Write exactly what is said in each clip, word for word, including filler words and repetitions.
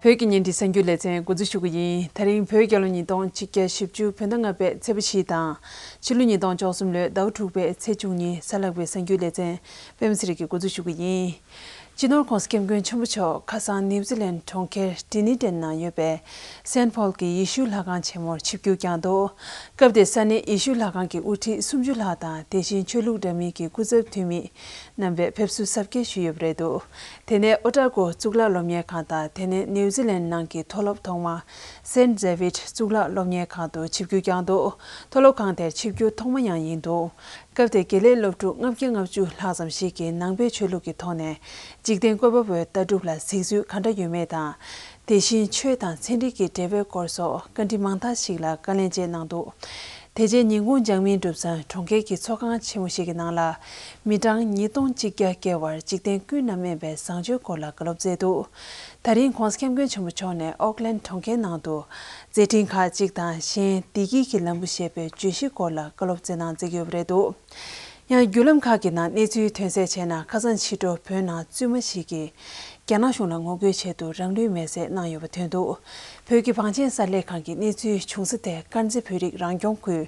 བོད་ཀྱི་བརྙན་འཕྲིན་གསར་འགྱུར་ལེ་ཚན་འགོ་འཛུགས་ཞུ་གི་ཡིན། དེ་རིང་བོད་རྒྱལ་ལོ་ཉིས་སྟོང་ཆིག་བརྒྱ་བཞི་བཅུ་བོད་ཟླ་ལྔ་པའི་ཚེས་པ་བཞི་དང་། ཕྱི་ལོ་ཉིས་སྟོང་བཅུ་གསུམ་ལོའི་ཟླ་བ་དྲུག་པའི་ཚེས་བཅུ་གཉིས་གཟའ་ལྷག་པའི་གསར་འགྱུར་ལེ་ཚན་པད་མ་ཚེ་རིང་གིས་འགོ་འཛུགས་ཞུ་གི་ཡིན། སྤྱི་ནོར་༸གོང་ས་༸སྐྱབས་མགོན་ཆེན་པོ་མཆོག་ཁ་སང་ནིའུ་ཛི་ལན་གྲོང་ཁྱེར་ཌི་ནི་ཊོན་ནང་ཡོད་པའི་སེན་ཕོལ་གྱི་ཡེ་ཤུ་ལྷ་ཁང་ཆེན་མོར་ཆིབས་བསྒྱུར་བསྐྱངས་འདུག་སྐབས་དེར་ས་གནས་ཡེ་ཤུ་ལྷ་ཁང་གི་དབུ་ཁྲིད་སུམ་ཅུ་ལྷག་དང་། དེ་བཞིན་ཆོས་ལུགས་འདྲ་མིན་གྱི་སྐུ་ཚབ་འཐུས་མི་རྣམ་པས་ཕེབས་བསུ་གཟབ་རྒྱས་ཞུས་ཡོད་པ་རེད་འདུག་དེ་ནས་ཨོ་ཊ་ཀོ་གཙུག་ལག་སློབ་གཉེར་ཁང་དང་། དེ་ནས་ནིའུ་ཛི་ལན་ནང་གི་མཐོ་སློབ་ཐོག་མ་སེན་ཌེ་ཝིཌ་གཙུག་ལག་སློབ་གཉེར་ཁང་དུ་ཆིབས་བསྒྱུར་བསྐྱངས་འདུག་མཐོ་སློབ་ཁང་དེར་ཆིབས་བསྒྱུར་ཐོག་མ་ཡང་ཡིན་འདུག་སྐབས་དེར་དགེ་ལས་སློབ་ཕྲུག་ལྔ་བརྒྱ་ལྔ་བཅུ་ལྷག་ཙམ་ཞིག་གིས་ནང་པའི་ཆོས་ལུགས་ཀྱི་ཐོག་ནས་འཇིག་རྟེན་བཀོད་པ་པོའི་ལྟ་གྲུབ་ལ་གཟིགས་ཚུལ་ག་འདྲ་ཡོད་མེད་དང་། དེ་བཞིན་ཆོས་དང་ཚན་རིག་གི་འབྲེལ་བའི་སྐོར་སོགས་བཀའ་འདྲི་མང་དག་ཞིག་ལ་བཀའ་ལན་སྤྱད་གནང་འདུག་དེ་རྗེས་ཉིན་གུང་འཇང་མིན་གྲུབ་ཚང་གྲོང་ཁྱེར་གྱི་ཚོགས་ཁང་ཆེན་མོ་ཞིག་གི་ནང་ལ་མི་གྲངས་ཉིས་སྟོང་གཅིག་བརྒྱ་བརྒལ་བར་འཇིག་རྟེན་ཀུན་ན་སྨན་པའི་བཟང་སྤྱོད་སྐོར་ལ་བཀའ་སློབ་སྩལ་འདུག་དེ་རིང་༸གོང་ས་༸སྐྱབས་མགོན་ཆེན་པོ་མཆོག་ནས་ཨོག་ལན་གྲོང་ཁྱེར་ནང་དུ་མཛད་འཕྲིན་ཁག་ཅིག་དང་། གཞན་བདེ་སྐྱིད་ཀྱི་ལམ་བུ་ཞེས་པའི་བརྗོད་གཞི་སྐོར་ལ་བཀའ་སློབ་སྩལ་གནང་མཛད་ཀྱི་ཡོད་པ་རེད་འདུག་ཡང་བརྒྱུད་ལམ་ཁག་གི་ནང་གནས་ཚུལ་ཐོན་གསལ་བྱས་ན། ཁ་སང་ཕྱི་དྲོ་བོད་ནང་བཙུན་མ་ཞིག་གིས་རྒྱ་ནག་གཞུང་ལ་ངོ་རྒོལ་ཆེད་དུ་རང་ལུས་མེར་སྲེག་གནང་ཡོད་པ་ཐོན་འདུག་བོད་ཀྱི་བང་ཆེན་གསར་ལས་ཁང་གིས་གནས་ཚུལ་བྱུང་ས་དེ་དཀར་མཛེས་བོད་རིགས་རང་སྐྱོང་ཁུལ་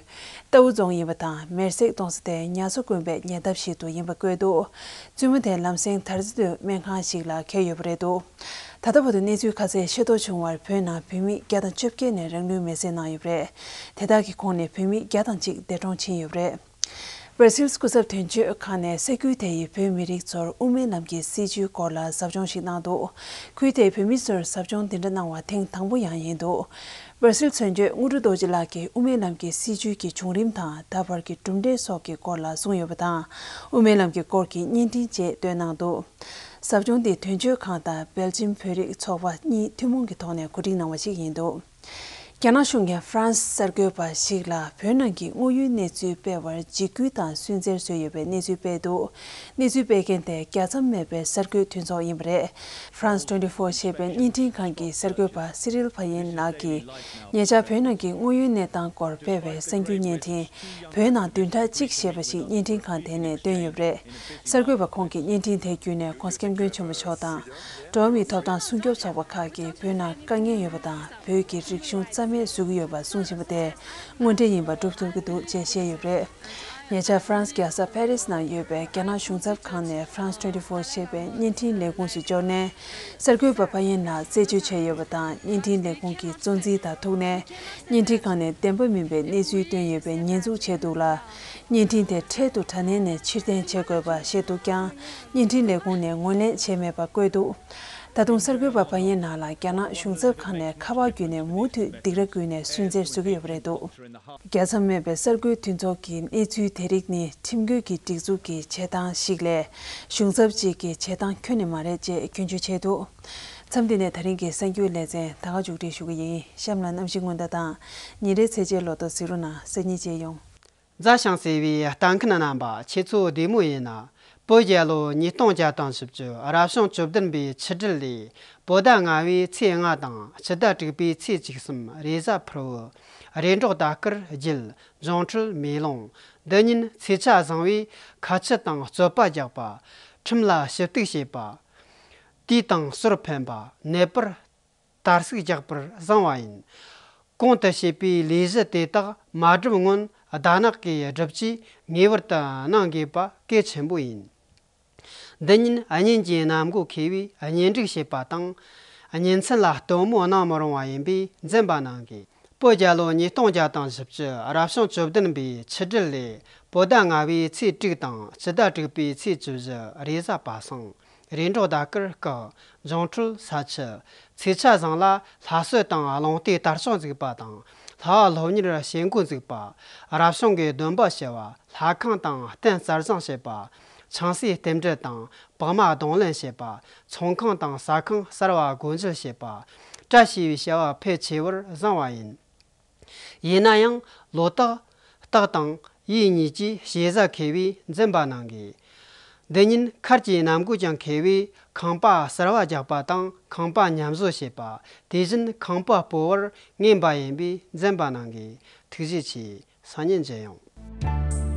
རྟའུ་རྫོང་ཡིན་པ་དང་། མེར་སྲེག་གཏོང་ས་དེ་ཉ་མཚོ་དགོན་པའི་ཉེ་འདབས་ཤིག་ཏུ་ཡིན་པ་བཀོད་འདུག་བཙུན་མ་དེ་ལམ་སེང་དར་རྩེ་སྟོད་སྨན་ཁང་ཞིག་ལ་འཁེལ་ཡོད་པ་རེད་འདུག་ད་ལྟ་བར་དུ་གནས་ཚུལ་ག་ཚད་ཤེས་རྟོགས་བྱུང་བར་བོད་ནང་བོད་མི་བརྒྱ་དང་བཅོ་བརྒྱད་ནས་རང་ལུས་མེར་སྲེག་གནང་ཡོད་པ་རེད། དེ་དག་གི་ཁོངས་ནས་བོད་མི་བརྒྱ་དང་གཅིག་འདས་གྲོངས་ཕྱིན་ཡོད་པ་རེད། སྦར་སིལ་སྐུ་ཚབ་དོན་གཅོད་ཁང་ནས་ས་ཁུལ་དེ་ཡི་བོད་མི་རིགས་ཚོར་དབུ་མའི་ལམ་གྱི་སྲིད་བྱུས་སྐོར་ལ་ཟབ་སྦྱོང་ཞིག་གནང་འདུག་ཁུལ་དེའི་བོད་མི་ཚོར་ཟབ་སྦྱོང་འདི་འདྲ་གནང་བ་ཐེངས་དང་པོ་ཡང་ཡིན་འདུག་སྦར་སིལ་དོན་གཅོད་དངོས་གྲུབ་རྡོ་རྗེ་ལགས་ཀྱིས་དབུ་མའི་ལམ་གྱི་སྲིད་བྱུས་ཀྱི་བྱུང་རིམ་དང་། ད་བར་གྱི་གྲུབ་འབྲས་སོགས་ཀྱི་སྐོར་ལ་གསུངས་ཡོད་པ་དང་། དབུ་མའི་ལམ་གྱི་སྐོར་གྱི་བརྙན་འཕྲིན་བཅས་བཏོན་གནང་འདུག་ཟབ་སྦྱོང་འདི་དོན་གཅོད་ཁང་དང་སྦེལ་ཇིམ་བོད་རིགས་ཚོགས་པ་གཉིས་ཐུན་མོང་གི་ཐོག་ནས་གོ་སྒྲིག་གནང་བ་ཞིག་ཡིན་འདུག་རྒྱ་ནག་གཞུང་གིས་ཧྥ་རན་སི་གསར་འགོད་པ་ཞིག་ལ་བོད་ནང་གི་དངོས་ཡོད་གནས་ཚུལ་སྤེལ་བར་འཇིགས་སྐུལ་དང་སུན་གཙེར་བཟོས་ཡོད་པའི་གནས་ཚུལ་སྤེལ་འདུག་གནས་ཚུལ་སྤེལ་མཁན་དེ་རྒྱལ་མཚམས་མེད་པའི་གསར་འགོད་མཐུན་ཚོགས་ཡིན་པ་རེད། France twenty-four ཞེས་པའི་བརྙན་འཕྲིན་ཁང་གི་གསར་འགོད་པ་སི་རིལ་ཕ་ཡིན་ལགས་ཀྱིས། ཉེ་ཆར་བོད་ནང་གི་དངོས་ཡོད་གནས་སྟངས་སྐོར་སྤེལ་བའི་གསར་འགྱུར་བརྙན་འཕྲིན། བོད་ནང་བདུན་ཕྲག་གཅིག་ཞེས་པ་ཞིག་བརྙན་འཕྲིན་ཁང་དེ་ནས་བཏོན་ཡོད་པ་རེད། གསར་འགོད་པ་ཁོང་གིས་བརྙན་འཕྲིན་དེ་བརྒྱུད་ནས་༸གོང་ས་༸སྐྱབས་མགོན་ཆེན་པོ་མཆོག་དང་། འགྲོ་བ་མིའི་ཐོབ་ཐང་སྲུང་སྐྱོབ་ཚོགས་པ་ཁག་གིས་བོད་ནང་དཀའ་ངལ་ཡོད་པ་དང་། བོད་ཀྱི་རིག་གཞུང་རྩ་མེད་བཟོ་གི་ཡོད་པ་གསུང་བཞིན་པ་དེ་དངོས་འབྲེལ་ཡིན་པ་སྒྲུབ་ཐུབ་ཀྱི་འདུག་ཅེས་བཤད་ཡོད་པ་རེད། ཉེ་ཆར་ཧྥ་རན་སི་རྒྱལ་ས་ཕ་རི་སི་ནང་ཡོད་པའི་རྒྱ་ནག་གཞུང་ཚབ་ཁང་ནས་France twenty-four ཞེས་པའི་བརྙན་འཕྲིན་ལས་ཁུངས་སུ་འབྱོར་ནས། གསར་འགོད་པ་ཕ་ཡིན་ལགས་རྩད་གཅོད་བྱས་ཡོད་པ་དང་། བརྙན་འཕྲིན་ལས་ཁུངས་ཀྱི་གཙོ་འཛིན་དང་ཐུག་ནས། བརྙན་འཕྲིན་ཁང་ནས་བདེན་པ་མིན་པའི་གནས་ཚུལ་བཏོན་ཡོད་པའི་ཉེས་འཛུགས་བྱས་འདུག་ལ། བརྙན་འཕྲིན་དེ་འཕྲལ་དུ་དྲ་གནས་ནས་ཕྱིར་འཐེན་བྱེད་དགོས་པ་བཤད་འདུག་ཀྱང་། བརྙན་འཕྲིན་ལས་ཁུངས་ནས་ངོས་ལེན་བྱས་མེད་པ་བཀོད་འདུག་ད་དུང་གསར་འགོད་པ་ཕ་ཡིན་ལགས་ལ་རྒྱ་ནག་གཞུང་ཚབ་ཁང་ནས་ཁ་པར་བརྒྱུད་ནས་མུ་མཐུད་སྡིགས་ར་བསྐུལ་ནས་སུན་གཙེར་བཟོ་གི་ཡོད་པ་རེད་འདུག་རྒྱལ་མཚམས་མེད་པའི་གསར་འགོད་མཐུན་ཚོགས་ཀྱི་གནས་ཚུལ་དེ་རིགས་ནི་ཁྲིམས་འགལ་གྱི་སྒྲིག་འཛུགས་ཀྱི་བྱེད་སྟངས་ཤིག་ལས། གཞུང་ཚབ་ཅིག་གི་བྱེད་སྟངས་ཁྱོན་ནས་མ་རེད་ཅེས་སྐྱོན་བརྗོད་བྱས་འདུག་མཚམས་འདི་ནས་ད་རིང་གི་གསར་འགྱུར་ལེ་ཚན་ད་ག་མཇུག་སྒྲིལ་ཞུ་གི་ཡིན། གཤམ་ལ་གནམ་གཤིས་སྔོན་བརྡ་དང་ཉིན་རེའི་ཚེས་བཅད་ལོ་ཐོ་གཟིགས་རོགས་གནང་། གསར་རྙིང་བཅས་ཡོང་། མཛའ་ཞིང་བརྩེ་བའི་ལྟ་མཁན་རྣམ་པ། ཁྱེད་ཚོ་བདེ་མོ་ཡིན་ན། བོད་རྒྱལ་ལོ་ཉིས་སྟོང་བརྒྱ་དང་བཞི་བཅུ་རབ་བྱུང་བཅུ་བདུན་པའི་ཆུ་སྦྲུལ་ལོའི་བོད་ཟླ་ལྔ་པའི་ཚེས་ལྔ་དང་། སྤྱི་ཟླ་དྲུག་པའི་ཚེས་བཅུ་གསུམ། རེས་གཟའ་ཕུར་བུ། རེས་འབྲོག་ཟླ་སྐར་རྒྱུད། འབྱུང་འཕྲོད་མེ་ལོང་། འདི་ཉིན་ཚེས་ཆ་བཟང་བས་ཁ་ཆུ་དང་རྩོད་པ་རྒྱག་པ། ཁྲིམས་ལ་ཞུ་གཏུག་བྱེད་པ། དུས་དང་ཟོར་འཕེན་པ། ནད་པར་དར་ཟུག་རྒྱག་པར་བཟང་བ་ཡིན། གོང་དུ་བཤད་པའི་ལས་གཞི་དེ་དག་མ་བསྒྲུབས་སྔོན་ཟླ་ནག་གིས་བསྒྲུབ་ཆེད་ངེས་པར་དུ་གནང་དགོས་པ་གལ་ཆེན་པོ་ཡིན། འདི་ཉིན་གཉེན་གྱི་གནམ་སྒོ་ཁེལ་བས་གཉེན་སྒྲིག་བྱེད་པ་དང་། གཉེན་ཚན་ལ་སྟོན་མོ་གནང་མི་རུང་བ་ཡིན་པས་འཛེམ་པ་གནང་དགོས། བོད་རྒྱལ་ལོ་ཉིས་སྟོང་བརྒྱ་དང་བཞི་བཅུ་རབ་བྱུང་བཅུ་བདུན་པའི་ཆུ་སྦྲུལ་ལོའི་བོད་ཟླ་ལྔ་པའི་ཚེས་དྲུག་དང་། སྤྱི་ཟླ་དྲུག་པའི་ཚེས་བཅུ་བཞི། རེས་གཟའ་པ་སངས། རེས་འབྲོག་ཟླ་སྐར་སྐུ། འབྱུང་འཕྲོད་ས་ཆུ། ཚེས་ཆ་བཟང་ལ་ལྷ་གསོལ་དང་རླུང་རྟའི་དར་ལྕོག་འཛུགས་པ་དང་། ལྷ་བ་སློབ་གཉེར་བྱེད་འགོ་འཛུགས་པ། རབ་བྱུང་གི་སྡོམ་པ་ཞུ་བ། ལྷ་ཁང་དང་རྟེན་གསར་བཞེངས་བྱེད་པ། ཆང་སའི་རྟེན་འབྲེལ་དང་བག་མ་གདོང་ལེན་བྱེད་པ། ཚོང་ཁང་དང་ཟ་ཁང་གསར་བ་སྒོ་འབྱེད་བྱེད་པ། བཀྲ་ཤིས་པའི་བྱ་བ་ཕལ་ཆེ་བར་བཟང་བ་ཡིན། ཡིན་ན་ཡང་ལོ་སྟག་སྟག་དང་ཡོས་གཉིས་ཀྱིས་ཞེ་ས་ཁེལ་བས་འཛེམ་པ་གནང་དགོས། འདི་ཉིན་མཁར་གྱི་གནམ་སྒོ་ཀྱང་ཁེལ་བས་ཁང་པ་གསར་བ་རྒྱག་པ་དང་ཁང་པ་ཉམས་བཟོ་བྱེད་པ། དེ་བཞིན་ཁང་པ་སྤོ་བར་ངན་པ་ཡིན་པས་འཛེམ་པ་གནང་དགོས། ཐུགས་རྗེ་ཆེ། སང་ཉིན་མཇལ་ཡོང་།